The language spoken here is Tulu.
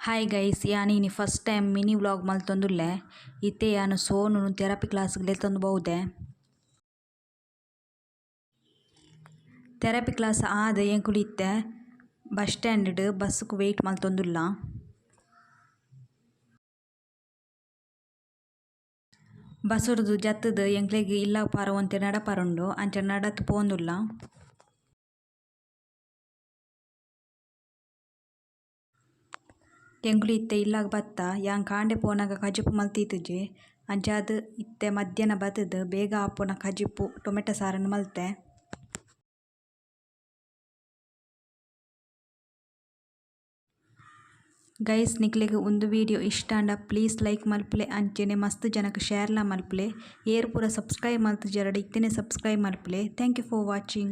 ಹಾಯ್ ಗೈಸ್, ಯಾನ್ ಇನಿ ಫಸ್ಟ್ ಟೈಮ್ ಮಿನಿ ವ್ಲೋಗ್ ಮಲ್ತೊಂದುಲ್ಲೆ. ಇತ್ತೆ ಯಾನ್ ಸೋನುನು ಥೆರಪಿ ಕ್ಲಾಸ್ ಗ್ ಲೆತೊಂದು ಪೋದೆ. ಥೆರಪಿ ಕ್ಲಾಸ್ ಆದ್ ಎಂಕುಲು ಇತ್ತೆ ಬಸ್ಸ್ ಸ್ಟ್ಯಾಂಡ್ ಡ್ ಬಸ್ಸ್ ಕ್ ವೈಟ್ ಮಲ್ತೊಂದುಲ್ಲ. ಬಸ್ಸ್ ರ್ದ್ ಜತ್ತ್‌ದ್ ಎಂಕ್ಲೆಗ್ ಇಲ್ಲಗ್ ಪೋರೆ ಒಂತೆ ನಡಪರೆ ಉಂಡು ಅಂಚ ನಡತ್ ಪೋವೊಂದುಲ್ಲ. ಎಂಕುಲು ಇತ್ತೆ ಇಲ್ಲಗ್ ಬತ್ತ. ಯಾನ್ ಕಾಂಡೆ ಪೋನಗ ಕಜಿಪು ಮಲ್ತಿತ್ತಿಜಿ ಅಂಚಾದ್ ಇತ್ತೆ ಮದ್ಯನ ಬತ್ತ್‌ದ್ ಬೇಗ ಆಪುನ ಕಜಿಪು ಟೊಮೆಟೊ ಸಾರುನು ಮಲ್ತೆ. ಗೈಸ್, ನಿಕ್ಲೆಗ್ ಉಂದು ವಿಡಿಯೋ ಇಷ್ಟ ಆಂಡ ಪ್ಲೀಸ್ ಲೈಕ್ ಮಲ್ಪುಲೆ ಅಂಚನೆ ಮಸ್ತ್ ಜನಕ್ ಶೇರ್ ಲ ಮಲ್ಪುಲೆ. ಏರ್ ಪೂರ ಸಬ್ಸ್ಕ್ರೈಬ್ ಮಲ್ತಿಜೆರ್ಡ ಇತ್ತೆನೆ ಸಬ್ಸ್ಕ್ರೈಬ್ ಮಲ್ಪುಲೆ. Thank you for watching.